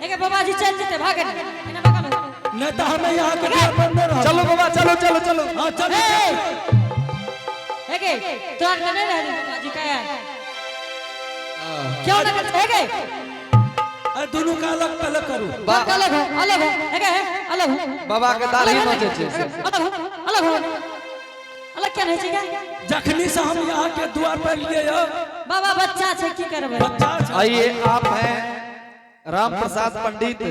एके बाबा जी चल जेते भागे एना भागल नहीं तो हमें यहाँ के द्वार पर नहीं रह। चलो बाबा, चलो चलो चलो। हाँ चलो। एके तोर के नहीं रह बाबा जी का क्यों ना कर एके अरे दोनों का अलग पहले करू। अलग हो, अलग हो, एके अलग हो। बाबा के दाढ़ी नोचे छै। अलग हो, अलग हो, अलग क्या नहीं छै क्या? जखनी से हम यहाँ के द्वार पर लिए हो, बाबा बच्चा छै की करबै। बच्चा छै। आइए, आप हैं राम प्रसाद पंडित,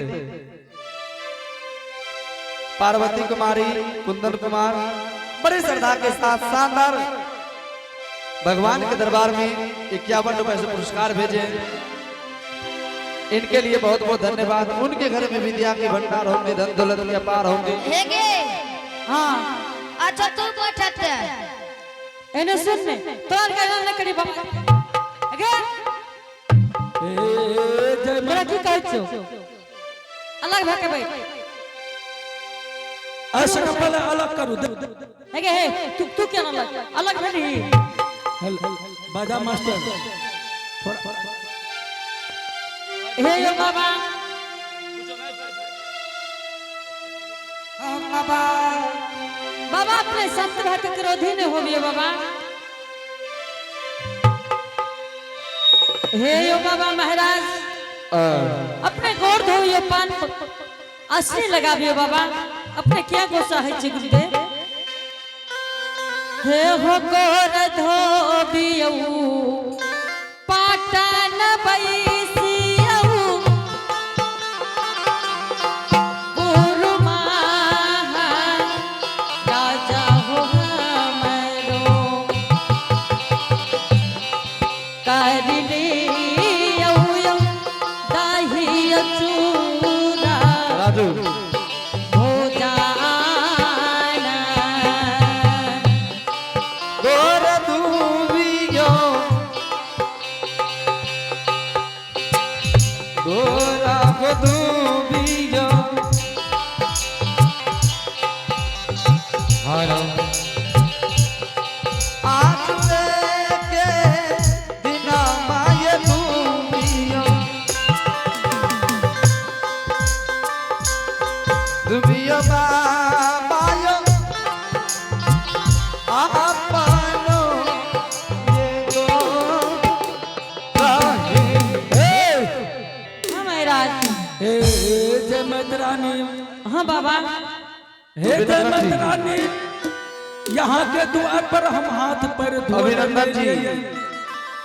पार्वती कुमारी, कुंदन कुमार, बड़े श्रद्धा के साथ शानदार भगवान के दरबार में 51 रुपए से पुरस्कार भेजे, इनके लिए बहुत बहुत धन्यवाद। उनके घर में विद्या के भंडार होंगे, धन दौलत के अपार होंगे। हेगे। हाँ। अच्छा तू बैठत। एने सुन ने तोर के नहीं करी बाबा। एके ए जय तोरा की कहै छौ? अलग भऽ के बैठ। ऐसा का पहले अलग करू। एके हे तू तू क्या अलग अलग भेली? हेलो बाजा मास्टर थोड़ा। हे यो बाबा, बाबा बाबा अपने संत भक्त क्रोधी ने होबियो बाबा। हे यो बाबा महाराज, अपने गोर धोइयो, पान असली लगाबियो बाबा। अपने क्या गुस्सा है छे गुरुदेव? हे हो गोर धोबियो, पाटन बैसियो, गुरु महा राजा हो हमरो कर लियौ यौ दाही चूड़ा राजू हो जाना। गोर दूबियो, गोरा को दूबियो, हर आज के दिना my दूबियो, दूबियो बाबायो आपनो ये गो राही। हाँ महाराज। हे जय मैत्रानी। हाँ बाबा। हे जय मैत्रानी, यहाँ के द्वार पर हम हाथ पर धो अभिनंदन जी।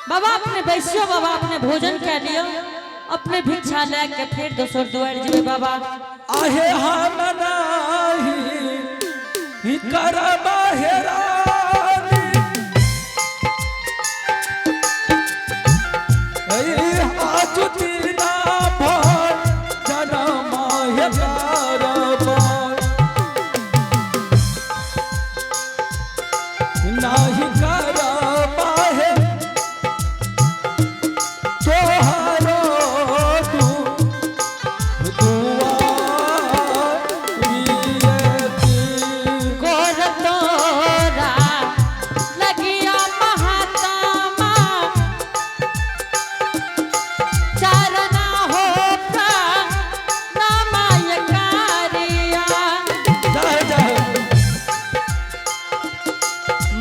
बाबा अपने बैसियो बाबा, अपने भोजन कर लियो, अपने भिक्षा ले के फिर दोसर द्वार जेबे बाबा। आहे हम नाही करबा हेरानी, ऐ आज दीना भर जनम हे करबा नाही करबा हे तोहारो तू गोर तोरा लगिया महात्मा चरना हो नामाय कारिया।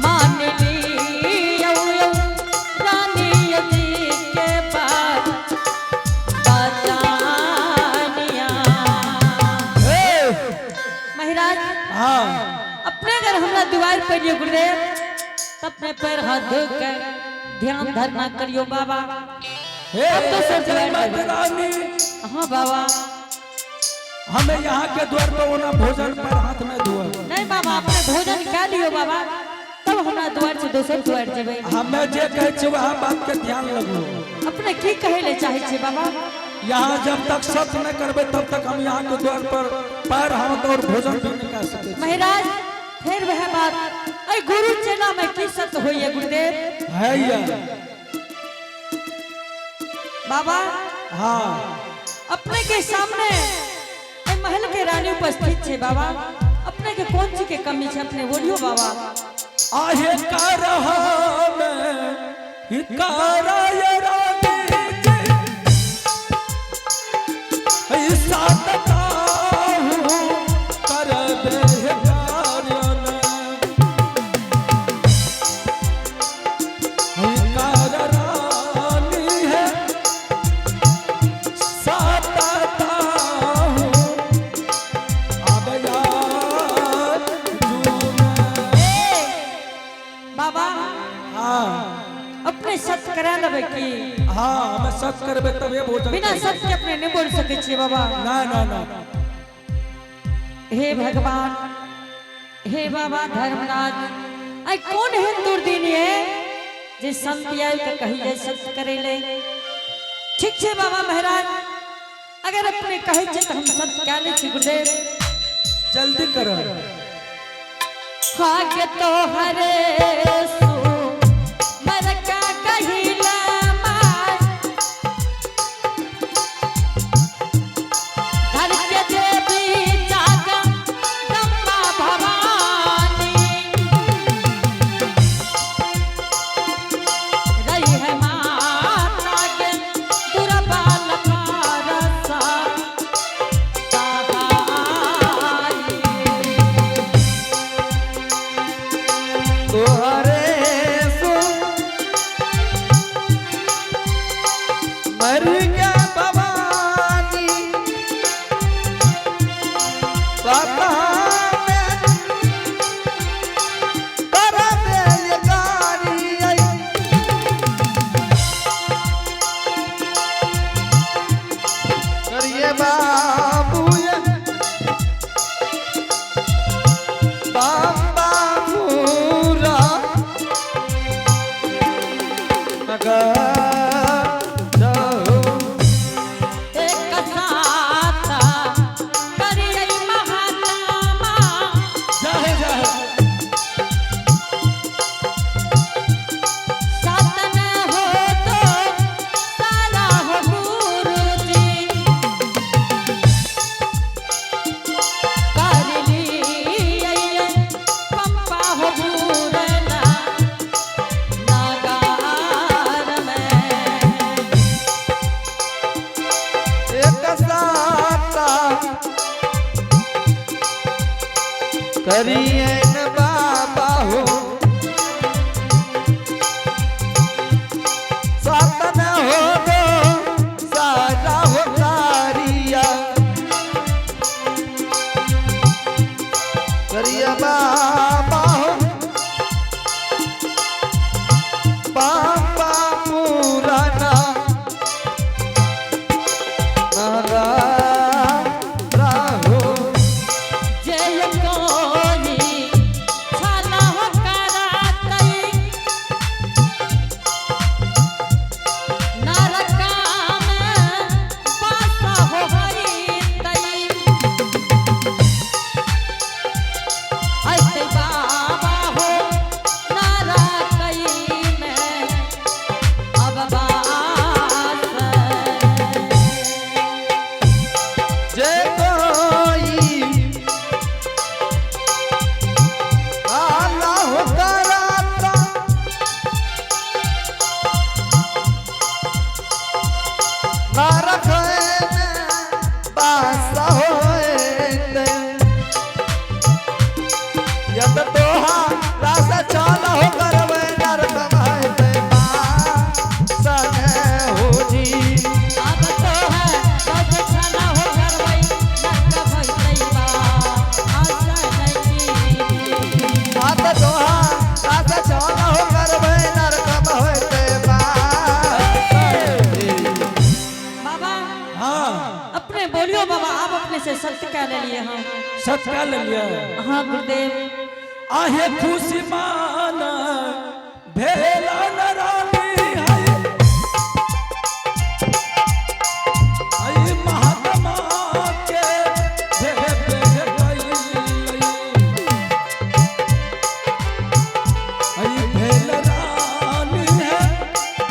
मान लियो यौ रानी जी के बात बचानिया। महाराज, अपने अगर हमरा दुआर पर लियो गुरुदेव, तब अपने पैर हाथ धो के ध्यान धरना करियो बाबा। अब तो सब द्वार पर। हाँ बाबा। हमें यहाँ के द्वार पर होना भोजन पर हाथ में धोआ। नहीं बाबा, अपने भोजन कर लियो बाबा, तब हमरा द्वार से दोसर द्वार जेबै। हमें जे कहे छे वह बात के ध्यान लगो। अपने की कहे ले चाहे छे बाबा? यहाँ जब तक सत्य न करबे तब तक हम यहाँ के द्वार पर पैर हाथ और भोजन भी नहीं कर सके। महाराज, फिर वह बात, अरे गुरु चेला में की सत्य होइए गुरुदेव? है या बाबा। हाँ। अपने के सामने ए महल के रानी उपस्थित छे बाबा, अपने के कौन चीज के कमी छे, अपने बोलियो बाबा। आहे करह में कराय रानी जी। सात करबे कार्य कर रानी है सात अब यार ए, बाबा हाँ अपने सत करा लेबै की? हाँ, हमें सत करबे तबे भोजन बिना करबै। सत के अपने नहीं बोल सकै छियै बाबा। ना ना ना। हे भगवान, हे बाबा धर्मराज, आई कौन एहन दुर्दिन है जे संत आयल के कही जाय सत करे ले। ठीक छै बाबा महाराज, अगर अपने कहै छै तऽ हम सत कए लै छी गुरुदेव। जल्दी करो। भाग्य तो हरे सु मरका कहिला माय, घर के देवी जागा गम्मा भवानी, रही है माता के दुर्बल पारसा सहाई। तोहरे सो मर गया भवानी पता में करबे ये कारी। करिए बाबू ये बाबा पूरा नगर जाओ। एक साथ करियै महात्मा, जाहे जाहे। सातन हो तो सारा हो गुरुजी, कर लियै पंपा हो भूरना नागार में। एक साता करिए न बाबा हो सातन हो दो सारा हो कारिया करिए बाबा हो बाबा पुराना नारा राहो। जय कोई छाला हो करातई, नरका में वास हो हरितई। ऐसे बाबा हो नरकई में अब वास। जय कोई आला हो कराता नरक में बास होते यद तोहा रास चाल हो करवे नरक में बास हो जी। अब तो है सब छाला हो करवई नरक भइतई बा आशा नहीं। आत दोहा रास चाल हो करवे नरक होते बास। बाबा हाँ। अपने बोलियो बाबा, आप अपने से सत्य कह ले लिए हम। सत का ले लिया। हाँ गुरुदेव। आहे खुशी मान भेला न रानी है आई महात्मा के भेबे गई आई भेल रानी है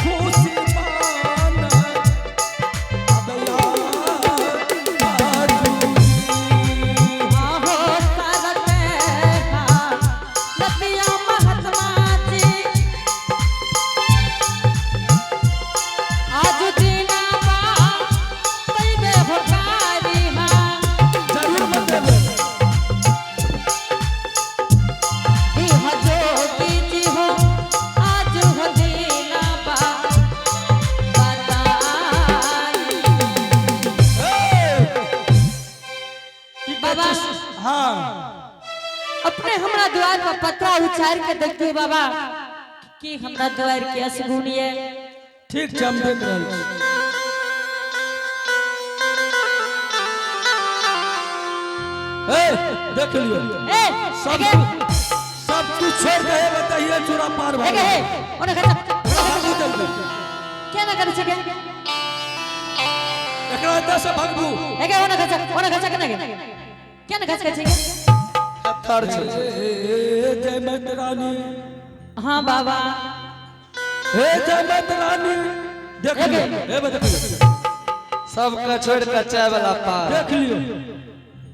खुशी मान अब यार बाजू। आहो सरत लतिया महात्मा जी। बाबा। हाँ। अपने हमरा द्वार पर पत्रा उचार के देखियो बाबा कि हमरा द्वार के असगुन ये। ठीक छै, हम देख रहल छी। ए देख लियो। ए सब एगे सब कुछ छोड़ के हे बताइए चूड़ा पार भऽ एगे गेल। हे ओने खचा भागू जल्दी। के ना करे छै के? एकरा एतऽ से भगबू। एगे ओने खचा केना के के ना खच छै के? पत्थर छै। ए जय माता रानी। हाँ बाबा। हे जय माता रानी, देख लियो। हे देख लियो। सबके छोड़ के चाय वाला पार। देख लियो,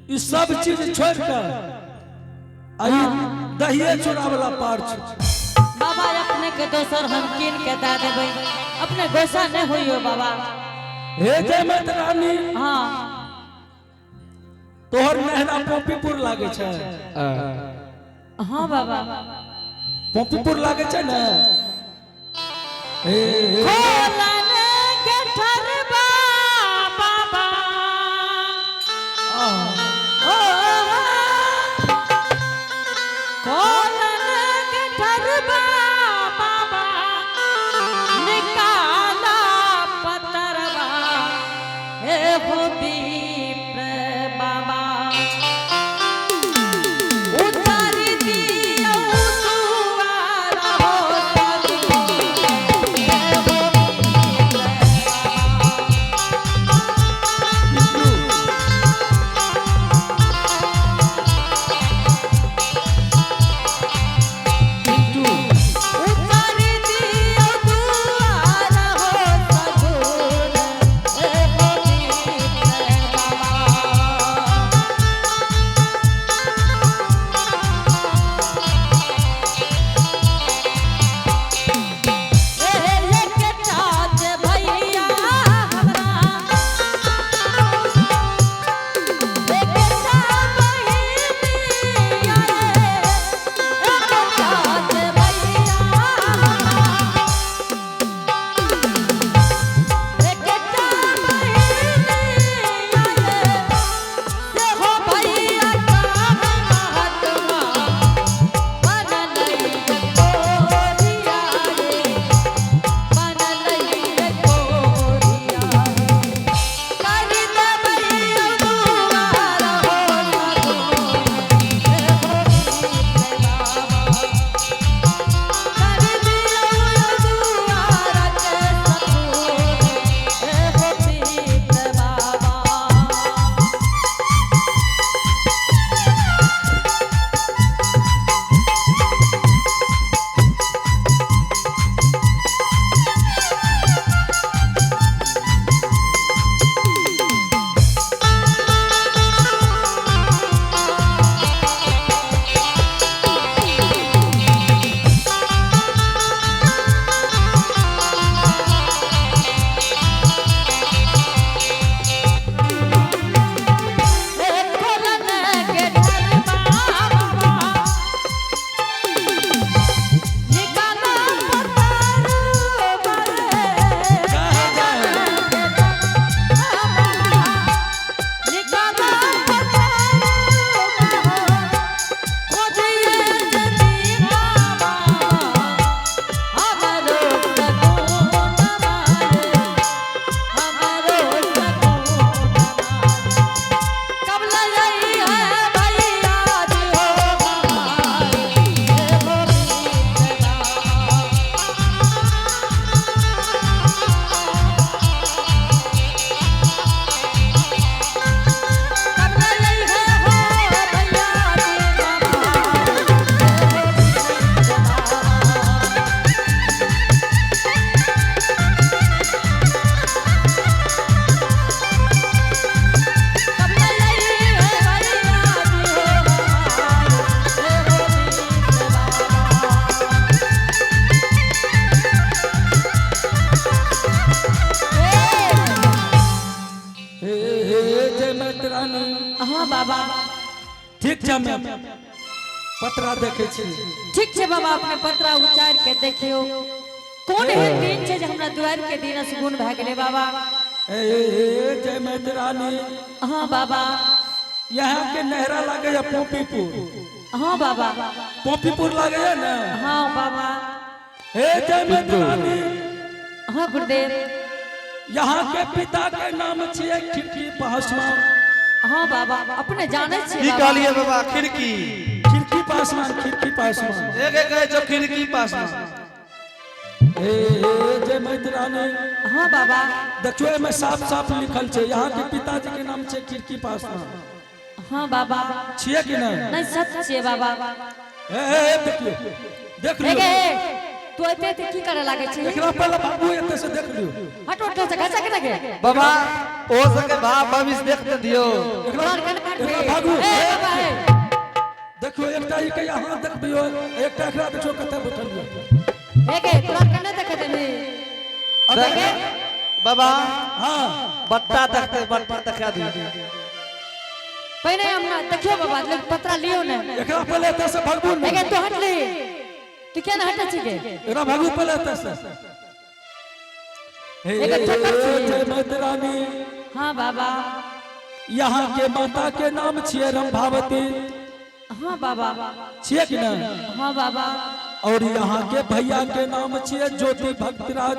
ई सब चीज छोड़ के आई दहिए चूड़ा वाला पार छै। बाबा अपने के दोसर हम कीन के दे देबै, अपने गोसा नहीं होइयो बाबा। हे जय माता रानी। हाँ। तोहर नहरा पोपीपुर लागे छै। हाँ बाबा। पोपीपुर लागे छै ने? हे खोलन के ठरबा बाबा। ओ खोलन के ठरबा बाबा, निकाला पतरबा हे हो विप्र बाबा। उतार दियौ दुआर हो सखी, हे हो उतार दियौ दुआर हो सगुन, हे हो विप्र बाबा। एक भैया हमरा, एक बहिनिया रे, एक भैया हमरा, एक बहिनिया रे, से हो भैया का महात्मा बनलै कोरिया रे, बनलै कोरिया। कर देबै दुआर हो सगुन, हे हो बाबा। कर दियौ दुआर के सगुन, हे हो पीत बाबा। खोलन के ठरबा बाबा, निकाला पत्थर निकाला पत्थर खोजिए जदी बाबा, हमरो सगुन मारे, हमरो सगुन। कब लई है भैया जी हो हमारे, हे हो प्रीत बाबा। कब लई है हो भैया जी हमारे, हे हो प्रीत बाबा। कब लई है भैया जी हो हमारे, हे हो प्रीत बाबा। हे हे जय माता रानी। हाँ बाबा। ठीक छै, हम पतरा देखे छी। ठीक छै बाबा, अपने पत्रा उचार के देखियो कोन एहन दिन छै जे हमरा दुआर के दिन सुगुन भए गेलै बाबा। ए जय माता रानी। हाँ बाबा। यहाँ के नहरा लागे है पोपीपुर। हाँ बाबा। पोपीपुर लागे है ना? हाँ बाबा। हे जय माता रानी। हाँ गुरुदेव। यहाँ के पिता के नाम छिए खिड़की पासवान। हाँ बाबा, अपने जाने छिए की बाबा। कहलिए बाबा? खिड़की? खिड़की पासवान, खिड़की पासवान। एक एक कहै छौ खिड़की पास में। हे हे जय माता रानी। हाँ बाबा। देखियो, एहिमे साफ साफ लिखल छै, यहाँ के पिताजी के नाम छै खिड़की पासवान। हाँ बाबा। छिए कि नहीं? नहीं, सच छिए बाबा। हे हे हे, देखियो, देख हे लियो। गे, हे, तू एते एते की करे लागे छी? एकरा पहले बाबू एते से देख लियो। हट, उठ से घसक ना गे। बाबा, ओ सके भाव भविष्य देखते दियो। एकरा तोहर कन काट एकरा दे। भागू। ए बाबा, हे। देखियो, एकटा ई के यहाँ देखबियो, एकटा एकरा देखियो कते बैठल यऽ। हे गे, तोहर कने देखे देनी। देख, बाबा। हाँ। बट्टा देखते, बट्टा देखा दियो। पहिने हम ना देखियो बाबा, लेकिन पत्रा लियो ने। एकरा पहले एते से भागबू हे ने। गे, तू हट ली, तू क्या ना हटे छी गे? एकरा भागू पहले एते से। हे एक ठोकर छी। जय माता रानी। हाँ बाबा। यहाँ के माता के नाम छिए रंभावती। हाँ बाबा। छिए कि नहीं? हाँ बाबा। और यहाँ के भैया के नाम छिए ज्योति भक्तराज।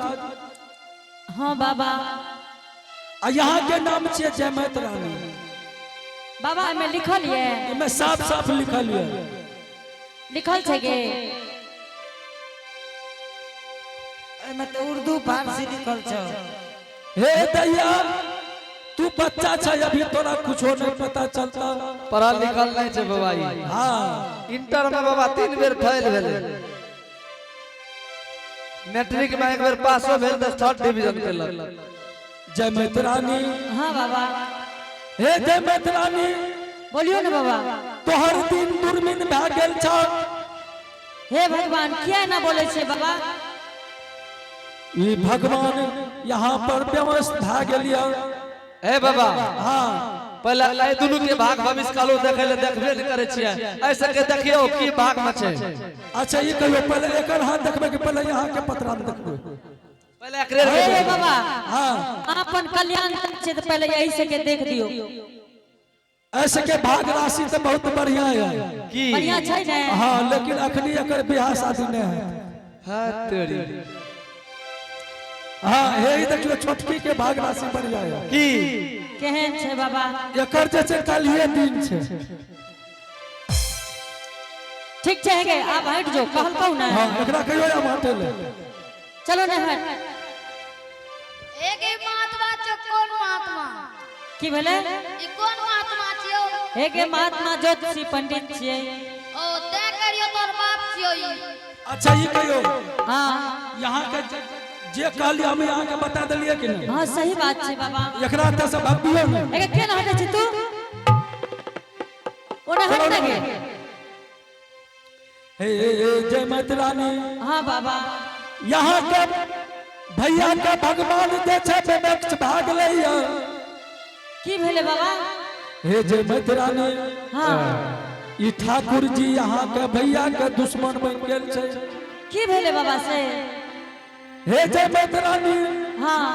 हाँ बाबा। आ यहाँ के नाम छिए जय माता रानी। बाबा, एमे लिखल ये? एमे साफ साफ लिखल ये। लिखल छै गे? एहिमे तऽ उर्दू फारसी लिखल छौ। हे दैया, तू बच्चा छै, अभी तोरा कुछो नहीं पता चलता। पढ़ल लिखल नहीं छै बाबा ई। हाँ। इंटर में बाबा 3 बेर फेल भेलै, मैट्रिक में एक बेर पासो भेल तऽ थर्ड डिवीजन केलक। जय माता रानी। हाँ बाबा। हे जय माता रानी। बोलियो ना बाबा। तोहर दिन दुर्मिन भए गेल छौ। हे भगवान, किया ना बोले छे बाबा? ई भगवान यहाँ पर व्यवस्थ भए गेल यऽ। ए बाबा। हाँ। पहले एहि दुनू के भाग भविष्य कालो देखै ले, देखबे नहि करै छियै। ऐसे के देखियौ की भाग में छै। अच्छा, ई कहियो, पहले एकर हाथ देखबै कि पहले यहाँ के पतरा में देखबै? पहले एकरे हे के। बाबा। हाँ। अपन कल्याण छै तऽ पहले यही से के देख दियो। ऐसे के भाग राशि तो बहुत बढ़िया है। की? बढ़िया छै ने? हाँ, लेकिन अखनी एकर बियाह शादी नहीं है। हाँ तेरी। हाँ, हे ई देखियो, छोटकी के भाग राशि बढ़िया है। की? केहन छै बाबा? एकर जे छै काल्हिए दिन छै। ठीक छै गे, आब हट जो, कहलकौ ने। हाँ, एकरा कहियो आब हटे ले। चलो ने, हट। एक ई महात्मा छौ, कोन महात्मा? की भेलै? ई कोन महात्मा छियौ? हे गे, महात्मा ज्योतिषी पंडित छियै। ओ तैं करियो, तोर बाप छियौ ई। अच्छा, ई कहियो। हाँ। यहाँ के जे कहलिए, हम यहाँ के बता देलिए कि नहीं? हाँ, सही बात छै बाबा। एकरा एतऽ से भगबियो ने। हे गे, केना हटै छी तू? ओना हट ने गे। हे हे हे जय माता रानी। हाँ बाबा। यहाँ के भैया के भगवान जे छै विवेक भाग लैया। की भेलै बाबा? हे जय माता रानी। हाँ। ई ठाकुर जी यहाँ के भैया के दुश्मन बन गेल छै। की भेलै बाबा से? हे जय माता रानी। हाँ।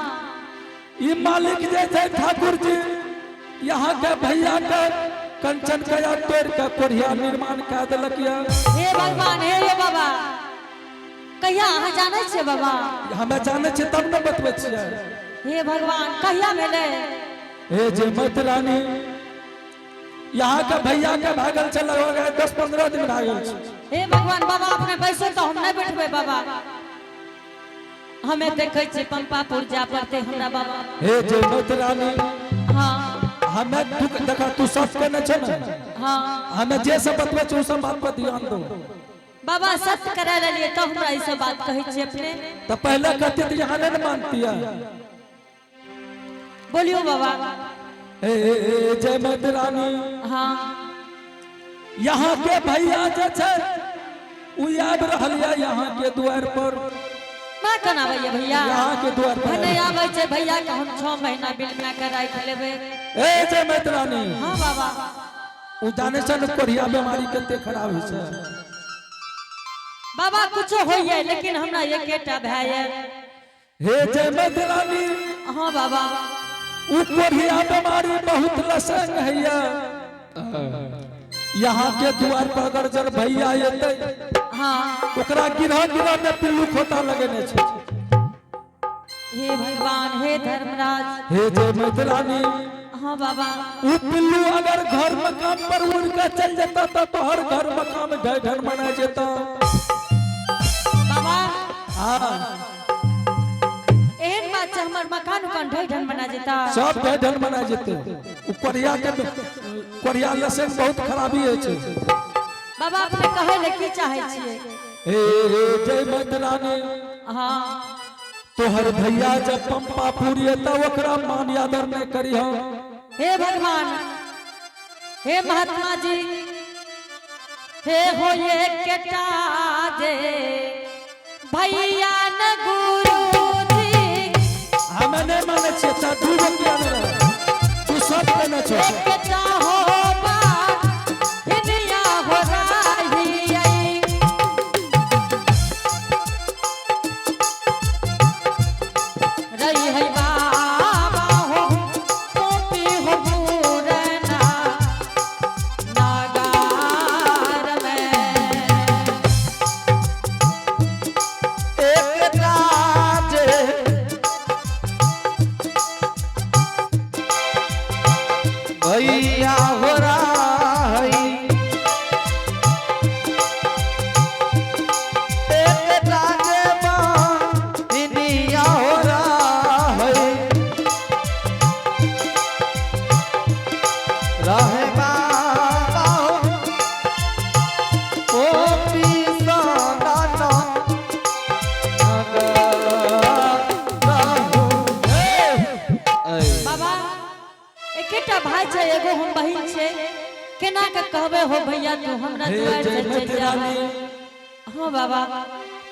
ई मालिक जे छै ठाकुर जी, यहाँ के भैया के कंचन कया तोड़ के कोढ़िया निर्माण कऽ देलक यऽ। हे भगवान, हे ये बाबा, कहिया? अहाँ जानै छियै बाबा? हमे जानै छियै तब ने बतबै छियै। हे भगवान, कहिया भेलै? हे जय माता रानी, यहाँ के भैया के भागल छै लगभग 10-15 दिन भागल छै। हे भगवान, बाबा अपने बैसो तऽ हम नहि बैठबै बाबा। हमे देखै छियै, पंपापुर जा पड़तै हमरा बाबा। हे जय माता रानी। हाँ। हमे तू देखा, तू सब के छै ने। हाँ। हमे जे सब बतबै छियै, ओ सब बात पर ध्यान दो। बाबा, सत्य करा लेलियै तऽ हमरा ई सब बात कहै छियै अपने। तऽ पहले कहते तऽ यहाँ नहीं ने मानती है। बोलियो बाबा। हे हे हे जय माता रानी। हाँ। यहाँ के भैया जे छै, उ आबि रहल यऽ यहाँ के द्वार पर। ना केना आबैया भैया? यहाँ के द्वार पर। नहि आबै छै भैया के, हम 6 महीना बिल के राखि लेबै। ए जय माता रानी। हाँ बाबा। उ जाने छै ने कोढ़िया बीमारी कते खराब होइ छै। बाबा, कुछो होइए, लेकिन हमरा एकेटा भाय ये। हे जय माता रानी। हाँ बाबा। उ कोढ़िया बीमारी बहुत लसंग हैया। यहाँ के द्वार पर अगर जर भैया एतै, हाँ। ओकरा गिरह गिरह में पिल्लू खोता लगेने छै। हे भगवान, हे धर्मराज। हे जय मैथिलानी। हाँ बाबा। उ पिल्लू अगर घर मकान पर उड़ के चल जेता त तोहर घर मकान ढह ढह मना जेता। बाबा। हाँ। एहन बात छै, हमर मकान उकान ढह ढन बना जेता? सब ढह ढह मना जेते। उ कोरिया के कोरिया लसन बहुत खराबी होइ छै। बाबा, अपने कहै ले की चाहै छियै? हे हे जय मैथिलानी। हाँ। तोहर भैया जब पंपापुर एता, ओकरा मान आदर नहीं करी हो। हे भगवान, हे महात्मा जी, हे हो ये केटा जे भैया न गुरु जी। हमें नहीं माने छियै त दू गो किया नहीं रहे, तू सब केने छो। एकटा हो बा हिनिया हो राही आई। रही है बाबा हो टोपी हो पूरना नागार में। एक राज भैया हो राही, एक राज बनिया हो राही, रहे बाबा हो ओ पीसा नाना। बाबा, एकेटा भाई छै, एगो हम बहिन छै, केना के कहबे हो भैया तू हमरा हे दुआर जय से चलि जा? मैथिलानी। हाँ बाबा।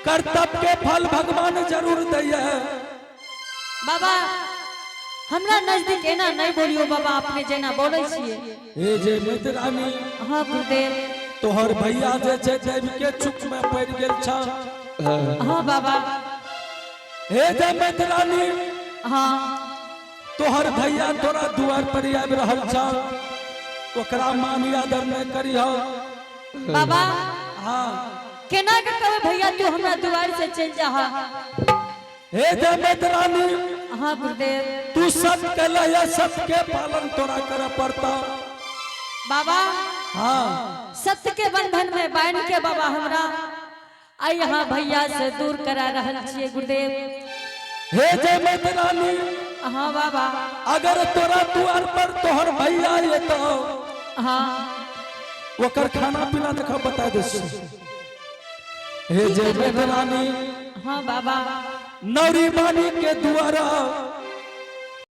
कर्तव्य के फल भगवान जरूर दैया। बाबा, हमरा नजदीक एना नहीं बोलियो बाबा, अपने जेना बोलै छियै। हे जय मैथिलानी। हाँ गुरुदेव। तोहर भैया जे छै दैव के चुक में पड़ गेल छ। हाँ बाबा। हे जय मैथिलानी। हाँ। तोहर भैया तोरा दुआर पर आबि रहल छ, ओकरा मान आदर नहीं करी हो। बाबा। हाँ। केना के कहबे भैया तू हमरा दुआर से चलि जा? हे जय मैथिलानी। हाँ गुरुदेव। तू सत्य के लय, सत्य के पालन तोरा करे पड़ता। बाबा। हाँ। सत्य के बंधन में बांध के बाबा हमरा आ यहाँ भैया से दूर करा रहल छियै गुरुदेव। हे जय मैथिलानी। हाँ बाबा। अगर तोरा दुआर पर तोहर भैया एतो, हाँ। ओकर खाना पीना देखा बता दे। हे जय मैथिलानी। हाँ बाबा। नौरी बानी के द्वारा।